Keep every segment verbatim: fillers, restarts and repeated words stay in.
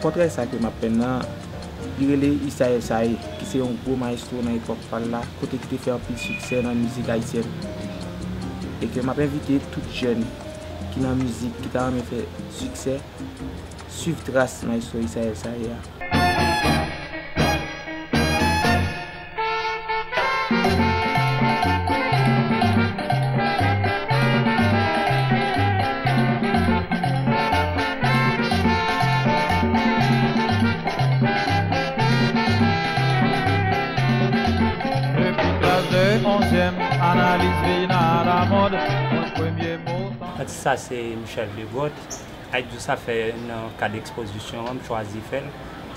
Pòtrè sa ke m ap penn nan, li rele Isaye Saye, ki se yon gwo mayestwo nan epòk pa l la, kote ki te fè anpil siksè nan mizik ayisyèn. E ke m ap envite tout jèn ki nan mizik, ki ta renmen fè siksè, swiv tras mayestwo Isaye Saye a. Depi klas de onzyèm, analiz vin alamòd, mwen premye mo. Atis sa se Michel Degrotte. Ayiti sa fè nan kad ekspozisyon an, m chwazi fè l.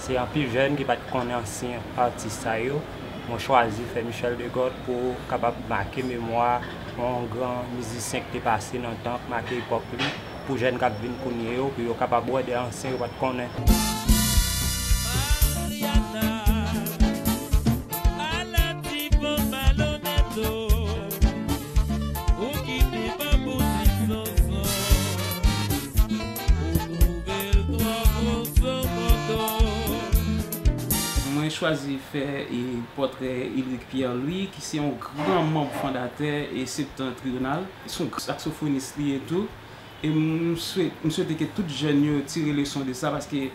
Se anpil jèn ki pa t konnen ansyen atis sa yo. Mwen chwazi fè Michel Degrotte pou kapab make memwa yon gran mizisyen ki te pase nan tan, make epòk li, pou jèn k ap vin kounye yo, pou yo kapab wè de ansyen yo pa t konnen. Ala ti bon malonèt o, ou kite Bambou ti sonson, ou twouve l twò gwo sou moto. Mwen chwazi fè, e, pòtrè Ulrick Pierre Louis, ki se yon gran manm fondatè e Septentrional. Se yon saksofonis li ye tou. E m swete, m swete ke tout jèn yo tire leson de sa, paske lè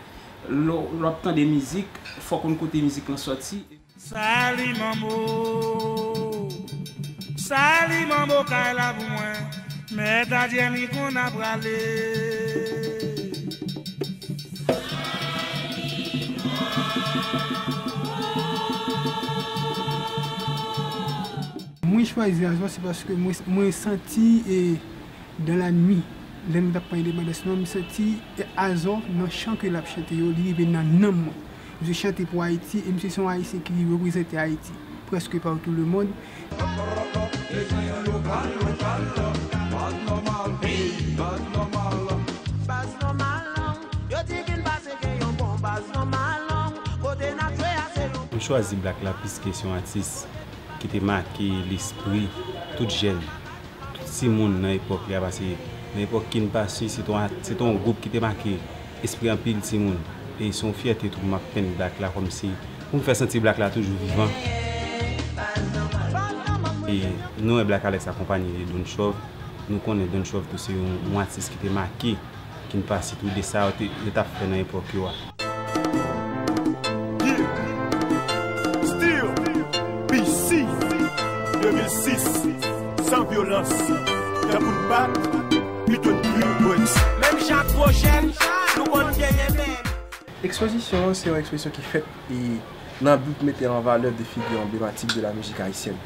w, lè w ap tande mizik, fòk ou konn kote mizik lan sòti. Sali manbo, sali manbo kay la pou mwen. Mèt a Djèni konn ap prale. Mwen chwazi Azò, se paske mwen, mwen santi, e, dans la nuit, lè m t ap pran endepandans nou an, m santi, e, Azò nan chan ke l ap chante yo, li rive nan nanm mwen. Misye chante pou Ayiti, e misye se yon Ayisyen ki reprezante Ayiti prèske partou lemonn. Baz nòmal, yo di vin pase gen yon bon baz nòmal, kote n ap jwe a se yon. M chwazi Black la piske se yon atis ki te make lespri tout jèn, tout timoun nan epòk li a, paske nan epòk Kin Pasi, se te yon, se te yon gwoup ki te make espri anpil timoun. E se yon fyète tou pou m ap penn Black la kòmsi, pou m fè santi Black la toujou vivan. E nou wè Black Alex akonpanye de Don Chòv. Nou konnen Don Chòv tou se yon, yon atis ki te make Kin Pasi tou de sa yo te, yo t ap fè nan epòk yo a. Yeah. Still B C de mil sis, san vyolans, tankou n bat, pito n kriye brèks. Menm jan ak gwo jèn, nou konn genyen menm. Ekspozisyon an se yon ekspozisyon ki fèt e nan bi pou mete an valè de figi anblematik de la mizik ayisyèn.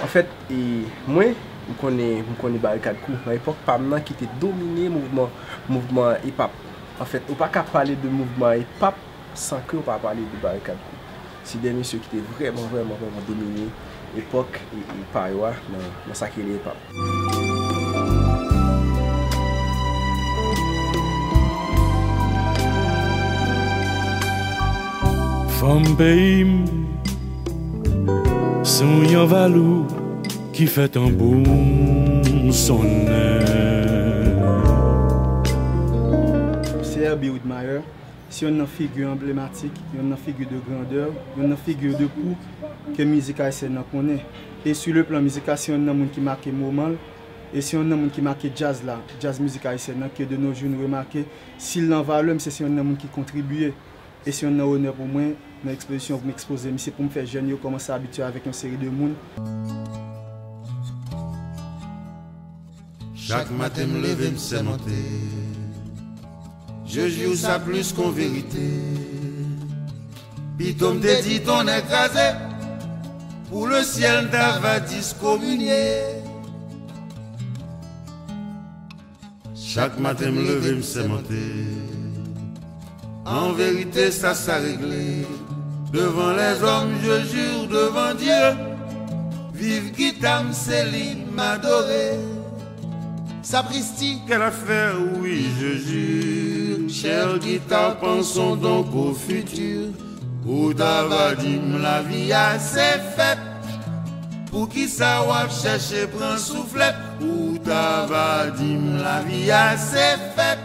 Anfèt, e, mwen, m konnen, m konnen Barikad Crew. Nan epòk pa m nan ki te domine mouvman, mouvman hip hop. Anfèt, ou pa ka pale de mouvman hip hop san ke ou pa pale de Barikad Crew. Se de mesye ki te vrèman, vrèman, vrèman domine epòk e, e pa yo a nan, nan sa ki rele hip hop. Fanm peyi m, se yon yanvalou ki fè tanbou m sonnen. M C R B Widmire, se yonn nan figi anblematik, yonn nan figi de grandè, yonn nan figi de pou ke mizik ayisyèn nan konnen. E sou le plan mizikal, se yonn nan moun ki make moman l, e se yonn nan moun ki make djaz la, djaz mizik ayisyèn nan, ke de nos jours nou remake, si l nan valè, misye se yonn nan moun ki kontribiye. E se yonn nan onè pou mwen, nan ekspozisyon pou m ekspoze misye, pou m fè jèn yo kòmanse abitye avèk yon seri de moun. Chak maten m leve m sèmante, je jure sa plus qu'on vérité. Pito m te di tonnè kraze, pour le ciel n ta va diskominye. Chak maten m leve m sèmante, an verite sa sa regle. Devan lèzòm je jure devan Dye, viv gita m se li m adore. Sapristi. Quelle affaire, oui je jure, chère guitare, pensons donc au futur. Ou ta va di m lavi a se fèt. Poukisa w ap chèche pran souflèt? Ou ta va di m lavi a se fèt.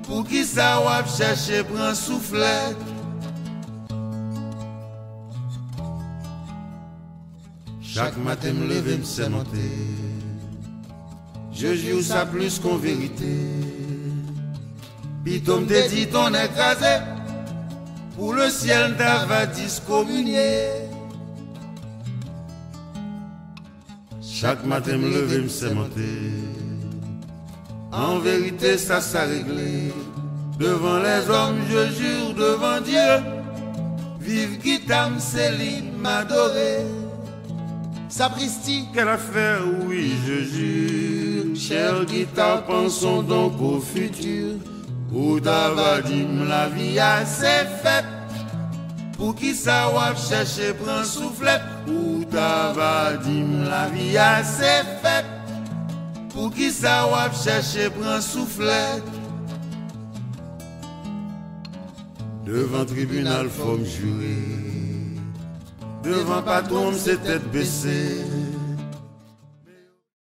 Poukisa w ap chèche pran souflèt? Chak maten m leve m sèmante. Je jure sa plis kon verite. Pito m te di tonnè kraze, pou le ciel ta va diskominye. Chak maten m leve m sèmante. An verite sa sa regle. Devan lèzòm je jure devan Dye. Viv gita m se li m adore. Sapristi. Kèl afè wi je jure. Chèl gita, pensons donc au futur. Ou ta va di m lavi a se fèt. Poukisa w ap chèche pran souflèt? Ou ta va di m lavi a se fèt. Poukisa w ap chèche pran souflèt? Devan tribinal fò m jire. Devan patwon m se tèt bese.